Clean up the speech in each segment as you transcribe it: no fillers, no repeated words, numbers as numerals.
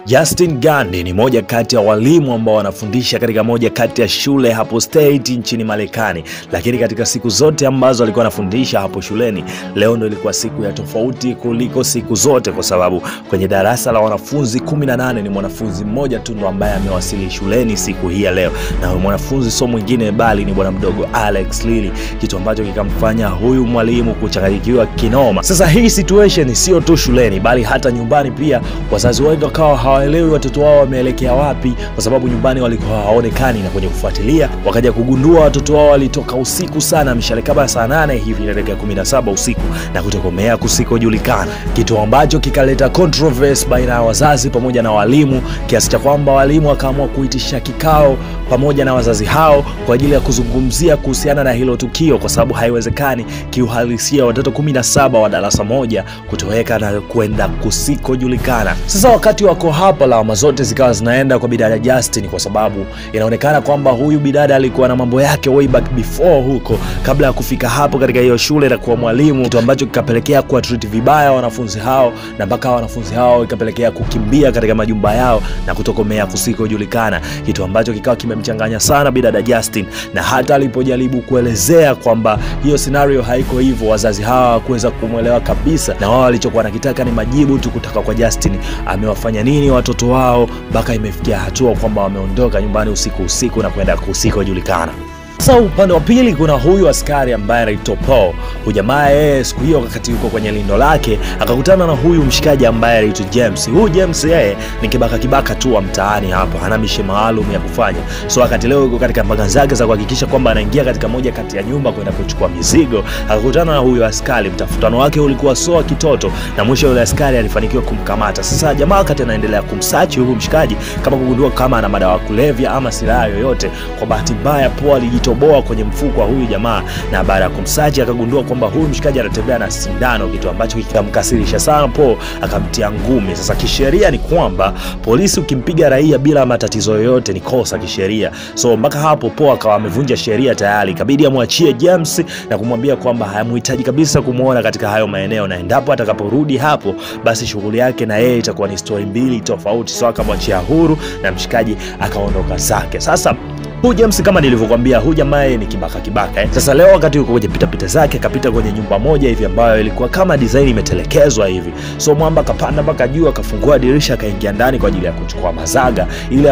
Justin Gandhi ni moja kati ya walimu ambao wanafundisha katika moja kati ya shule hapo state nchini Marekani. Lakini katika siku zote ambazo alikuwa anafundisha hapo shuleni, leo ndio ilikuwa siku ya tofauti kuliko siku zote, kwa sababu kwenye darasa la wanafunzi 18 ni mwanafunzi mmoja tu ndo ambaye amewasili shuleni siku hii ya leo. Na huyu mwanafunzi sio mwingine bali ni bwana mdogo Alex Lili, kitu ambacho kikamfanya huyu mwalimu kuchanganyikiwa kinoma. Sasa hii situation sio tu shuleni bali hata nyumbani pia, wazazi wengi wakawa hawaelewi watoto wao wameelekea wapi, kwa sababu nyumbani walikuwa hawaonekani, na kwenye kufuatilia wakaja kugundua watoto wao walitoka usiku sana, mishale kama saa 8 hivi inaelekea 17 usiku, na kutokomea kusikojulikana, kitu ambacho kikaleta controversy baina ya wazazi pamoja na walimu, kiasi cha kwamba walimu wakaamua kuitisha kikao pamoja na wazazi hao kwa ajili ya kuzungumzia kuhusiana na hilo tukio, kwa sababu haiwezekani kiuhalisia watoto 17 wa darasa moja kutoweka na kwenda kusikojulikana. Sasa wakati wako hapa, lawama zote zikawa zinaenda kwa bidada Justin, kwa sababu inaonekana kwamba huyu bidada alikuwa na mambo yake way back before huko kabla ya kufika hapo katika hiyo shule na kuwa mwalimu, kitu ambacho kikapelekea kuwa treat vibaya wanafunzi hao, na mpaka wanafunzi hao ikapelekea kukimbia katika majumba yao na kutokomea kusikojulikana, kitu ambacho kikawa kimemchanganya sana bidada Justin. Na hata alipojaribu kuelezea kwamba hiyo scenario haiko hivyo, wazazi hawa hawakuweza kumuelewa kabisa, na wao walichokuwa wanakitaka ni majibu tu kutoka kwa Justin, amewafanya nini watoto wao mpaka imefikia hatua kwamba wameondoka nyumbani usiku usiku na kwenda kusikojulikana. Sasa upande wa pili kuna huyu askari ambaye anaitwa Paul. Huyu jamaa yeye siku hiyo wakati yuko kwenye lindo lake akakutana na huyu mshikaji ambaye anaitwa James. Huyu James yeye ni kibaka kibaka tu wa mtaani hapo, hana mishe maalum ya kufanya. So wakati leo yuko katika mbaga zake za kuhakikisha kwamba anaingia katika moja kati ya nyumba kwenda kuchukua mizigo, akakutana na huyu askari. Mtafutano wake ulikuwa soa kitoto, na mwisho yule askari alifanikiwa kumkamata. Sasa jamaa wakati anaendelea kumsearch huyu mshikaji kama kugundua kama ana madawa kulevya ama silaha yoyote, kwa bahati mbaya Paul alijitoboa kwenye mfuko wa huyu jamaa, na baada ya kumsaji akagundua kwamba huyu mshikaji anatembea na sindano, kitu ambacho kikamkasirisha sana Paul, akamtia ngumi. Sasa kisheria ni kwamba polisi ukimpiga raia bila matatizo yoyote ni kosa kisheria. So mpaka hapo Paul akawa amevunja sheria tayari, ikabidi amwachie James na kumwambia kwamba hamuhitaji kabisa kumuona katika hayo maeneo, na endapo atakaporudi hapo basi shughuli yake na yeye itakuwa ni story mbili tofauti. So akamwachia huru na mshikaji akaondoka zake. Sasa huyu James kama nilivyokuambia, huyu jamaa ni kibaka kibaka. Sasa leo wakati yuko kwenye pita pita zake akapita kwenye nyumba moja hivi ambayo ilikuwa kama design imetelekezwa hivi. So mwamba akapanda mpaka juu, akafungua dirisha, akaingia ndani kwa ajili ya kuchukua mazaga ili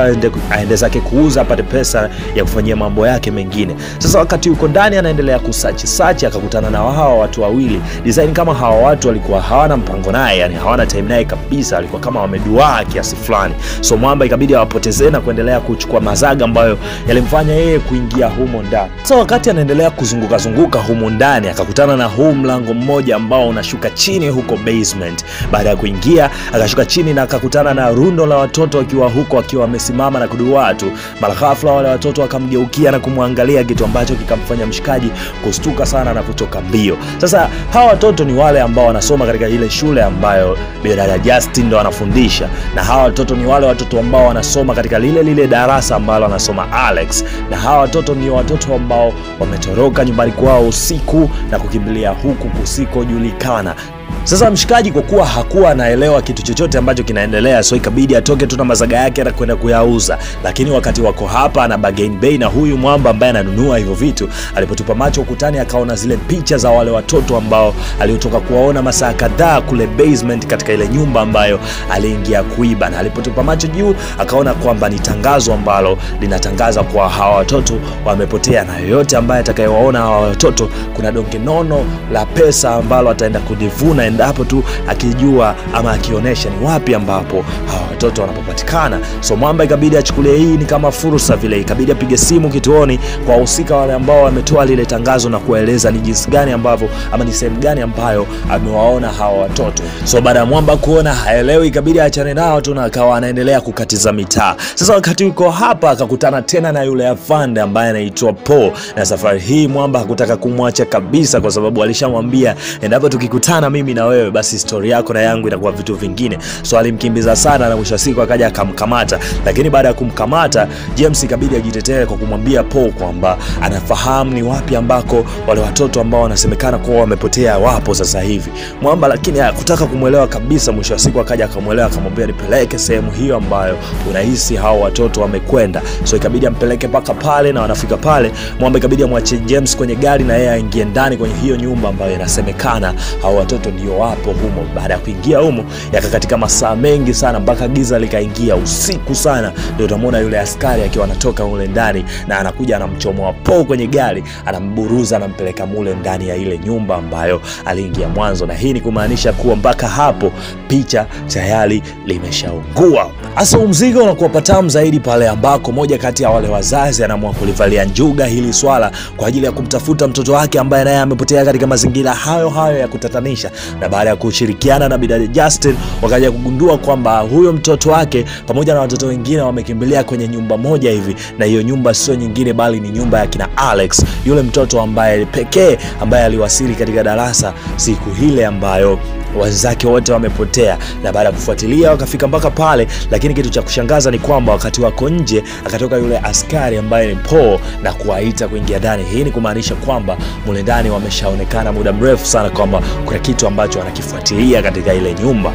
aende zake kuuza apate pesa ya kufanyia mambo yake mengine. Sasa wakati yuko ndani anaendelea kusearch search, akakutana na hawa watu wawili. Design kama hawa watu walikuwa hawana mpango naye, yani hawana time naye kabisa, walikuwa kama wameduaa kiasi fulani. So mwamba ikabidi awapotezee na kuendelea kuchukua mazaga ambayo yalimfanya yeye kuingia humo ndani. Sasa wakati anaendelea kuzunguka zunguka humo ndani akakutana na huu mlango mmoja ambao unashuka chini huko basement. Baada ya kuingia akashuka chini na akakutana na rundo la watoto wakiwa huko wakiwa wamesimama na kuduaa tu. Mara ghafla wale watoto wakamgeukia na kumwangalia, kitu ambacho kikamfanya mshikaji kustuka sana na kutoka mbio. Sasa hawa watoto ni wale ambao wanasoma katika ile shule ambayo bidada Justin ndo anafundisha, na hawa watoto ni wale watoto ambao wanasoma katika lile lile darasa ambalo anasoma Alex. Na hawa watoto ni watoto ambao wametoroka nyumbani kwao usiku na kukimbilia huku kusikojulikana. Sasa mshikaji kwa kuwa hakuwa anaelewa kitu chochote ambacho kinaendelea, so ikabidi atoke tu na mazaga yake na kwenda kuyauza. Lakini wakati wako hapa ana bargain bay na huyu mwamba ambaye ananunua hivyo vitu, alipotupa macho ukutani akaona zile picha za wale watoto ambao aliotoka kuwaona masaa kadhaa kule basement katika ile nyumba ambayo aliingia kuiba. Na alipotupa macho juu akaona kwamba ni tangazo ambalo linatangaza kwa hawa watoto wamepotea, na yoyote ambaye atakayewaona hawa watoto kuna donge nono la pesa ambalo ataenda kudivuna endapo tu akijua ama akionyesha ni wapi ambapo hawa watoto wanapopatikana. So mwamba ikabidi achukulie hii ni kama fursa vile, ikabidi apige simu kituoni kwa wahusika wale ambao wametoa lile tangazo na kueleza ni jinsi gani ambavyo ama ni sehemu gani ambayo amewaona hawa watoto. So baada ya mwamba kuona haelewi, ikabidi aachane nao tu na akawa anaendelea kukatiza mitaa. Sasa wakati yuko hapa akakutana tena na yule afande ambaye anaitwa Paul, na safari hii mwamba hakutaka kumwacha kabisa, kwa sababu alishamwambia endapo tukikutana mimi na wewe basi story yako na yangu itakuwa vitu vingine. So alimkimbiza sana na mwisho mwisho wa siku akaja akamkamata. Lakini baada ya kumkamata, James ikabidi ajitetee kwa kumwambia Paul kwamba anafahamu ni wapi ambako wale watoto ambao wanasemekana kuwa wamepotea wapo sasa hivi. Mwamba lakini hakutaka kumuelewa kabisa. Mwisho wa siku akaja akamuelewa, akamwambia nipeleke sehemu hiyo ambayo unahisi hao watoto wamekwenda. So ikabidi ampeleke mpaka pale, na wanafika pale Mwamba ikabidi amwache James kwenye gari na yeye aingie ndani kwenye hiyo nyumba ambayo inasemekana hao watoto ndio wapo humo. Baada ya kuingia humo yakakatika masaa mengi sana mpaka giza likaingia usiku sana, ndio utamuona yule askari akiwa anatoka mule ndani na anakuja anamchomoa Paul kwenye gari, anamburuza, anampeleka mule ndani ya ile nyumba ambayo aliingia mwanzo. Na hii ni kumaanisha kuwa mpaka hapo picha tayari limeshaungua. Hasa mzigo unakuwa patamu zaidi pale ambako moja kati ya wale wazazi anaamua kulivalia njuga hili swala kwa ajili ya kumtafuta mtoto wake ambaye naye amepotea katika mazingira hayo hayo ya kutatanisha. Na baada ya kushirikiana na bidada Justin wakaja kugundua kwamba huyo mtoto wake pamoja na watoto wengine wamekimbilia kwenye nyumba moja hivi, na hiyo nyumba sio nyingine bali ni nyumba ya kina Alex, yule mtoto ambaye pekee ambaye aliwasili katika darasa siku ile ambayo wenzake wote wamepotea. Na baada ya kufuatilia wakafika mpaka pale, lakini kitu cha kushangaza ni kwamba wakati wako nje akatoka yule askari ambaye ni Paul na kuwaita kuingia ndani. Hii ni kumaanisha kwamba mule ndani wameshaonekana muda mrefu sana kwamba kuna kitu ambacho wanakifuatilia katika ile nyumba.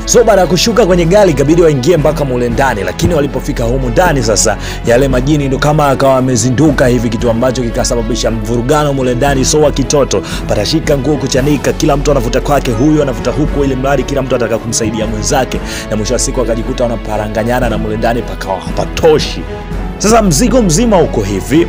So baada ya kushuka kwenye gari ikabidi waingie mpaka mule ndani, lakini walipofika humu ndani sasa yale majini ndo kama akawa amezinduka hivi, kitu ambacho kikasababisha mvurugano mule ndani. So wa kitoto patashika nguo kuchanika, kila mtu anavuta kwake, huyu anavuta huku, ili mradi kila mtu ataka kumsaidia mwenzake, na mwisho wa siku akajikuta wanaparanganyana na mule ndani pakawa hapatoshi. Sasa mzigo mzima uko hivi.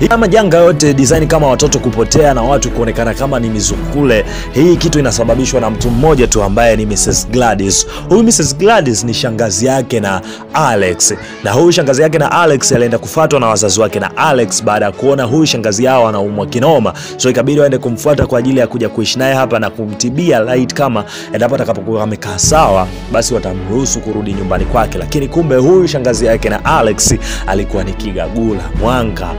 Kama janga yote design kama watoto kupotea na watu kuonekana kama ni mizukule, hii kitu inasababishwa na mtu mmoja tu ambaye ni Mrs. Gladys. Huyu Mrs. Gladys ni shangazi yake na Alex, na huyu shangazi yake na Alex alienda kufuatwa na wazazi wake na Alex baada ya kuona huyu shangazi yao anaumwa kinoma. So ikabidi waende kumfuata kwa ajili ya kuja kuishi naye hapa na kumtibia light, kama endapo atakapokuwa amekaa sawa basi watamruhusu kurudi nyumbani kwake. Lakini kumbe huyu shangazi yake na Alex alikuwa ni kigagula mwanga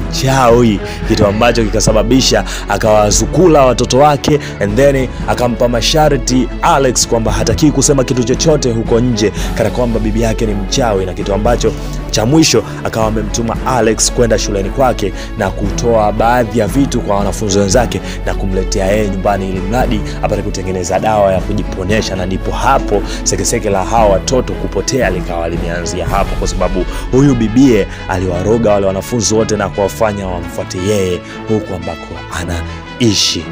mchawi, kitu ambacho kikasababisha akawazukula watoto wake, and then akampa masharti Alex kwamba hataki kusema kitu chochote huko nje kana kwamba bibi yake ni mchawi. Na kitu ambacho cha mwisho akawa amemtuma Alex kwenda shuleni kwake na kutoa baadhi ya vitu kwa wanafunzi wenzake na kumletea yeye nyumbani ili mradi apate kutengeneza dawa ya kujiponesha. Na ndipo hapo sekeseke la hawa watoto kupotea likawa limeanzia hapo, kwa sababu huyu bibie aliwaroga wale wanafunzi wote na kuwafanya wamfuate yeye huko ambako anaishi.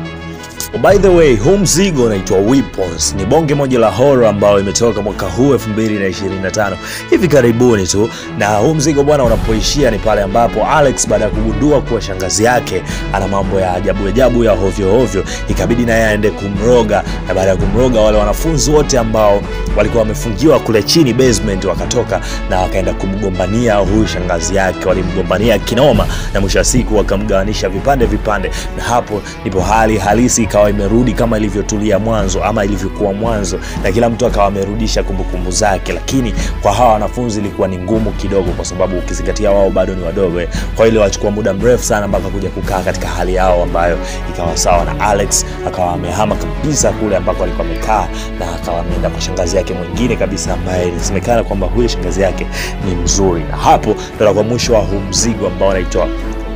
By the way, huu mzigo unaitwa Weapons. Ni bonge moja la horror ambao imetoka mwaka huu 2025 hivi karibuni tu. Na huu mzigo bwana unapoishia ni pale ambapo Alex baada ya kugundua kuwa shangazi yake ana mambo ya ajabu ajabu ya hovyo hovyo, ikabidi naye aende kumroga. Na baada ya kumroga wale wanafunzi wote ambao walikuwa wamefungiwa kule chini basement wakatoka na wakaenda kumgombania huyu shangazi yake. Walimgombania kinoma na mwisho wa siku wakamgawanisha vipande vipande, na hapo ndipo hali halisi ikawa imerudi kama ilivyotulia mwanzo ama ilivyokuwa mwanzo, na kila mtu akawa amerudisha kumbukumbu zake. Lakini kwa hawa wanafunzi ilikuwa ni ngumu kidogo, kwa sababu ukizingatia wao bado ni wadogo, kwa ile wachukua muda mrefu sana mpaka kuja kukaa katika hali yao ambayo ikawa sawa. Na Alex akawa amehama kabisa kule ambako alikuwa amekaa na akawa ameenda kwa shangazi yake mwingine kabisa ambaye inasemekana kwamba huyo shangazi yake ni mzuri. Na hapo ndio kwa mwisho wa huu mzigo ambao unaitwa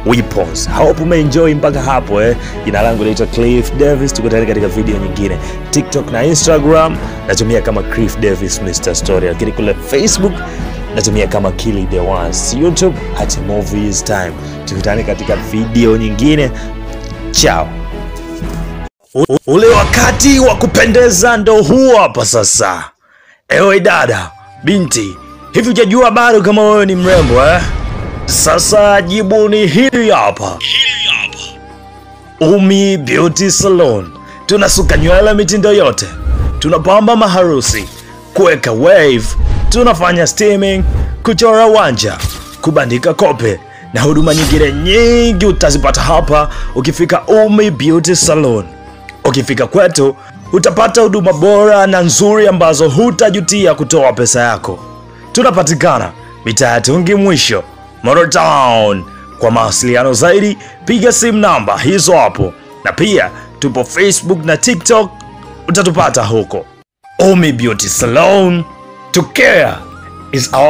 Weapons. Hope umeenjoy mpaka hapo eh. Jina langu naitwa Cliff Davis, tukutane katika video nyingine. TikTok na Instagram natumia kama Cliff Davis Mr. Story, lakini kule Facebook natumia kama Kili The Ones, YouTube at Movies Time. Tukutane katika video nyingine. Ciao. Ule wakati wa kupendeza ndo huo hapa sasa. Ewe dada, binti, hivi hujajua bado kama wewe ni mrembo eh? Sasa jibu ni hili hapa. Umi Beauty Salon. Tunasuka nywele mitindo yote, tunapamba maharusi, kuweka wave, tunafanya steaming, kuchora wanja, kubandika kope na huduma nyingine nyingi utazipata hapa ukifika Umi Beauty Salon. Ukifika kwetu utapata huduma bora na nzuri ambazo hutajutia kutoa pesa yako. Tunapatikana mitaa ya Tungi Mwisho, Moro Town. Kwa mawasiliano zaidi piga simu namba hizo hapo, na pia tupo Facebook na TikTok, utatupata huko. Umi Beauty Salon, To care is our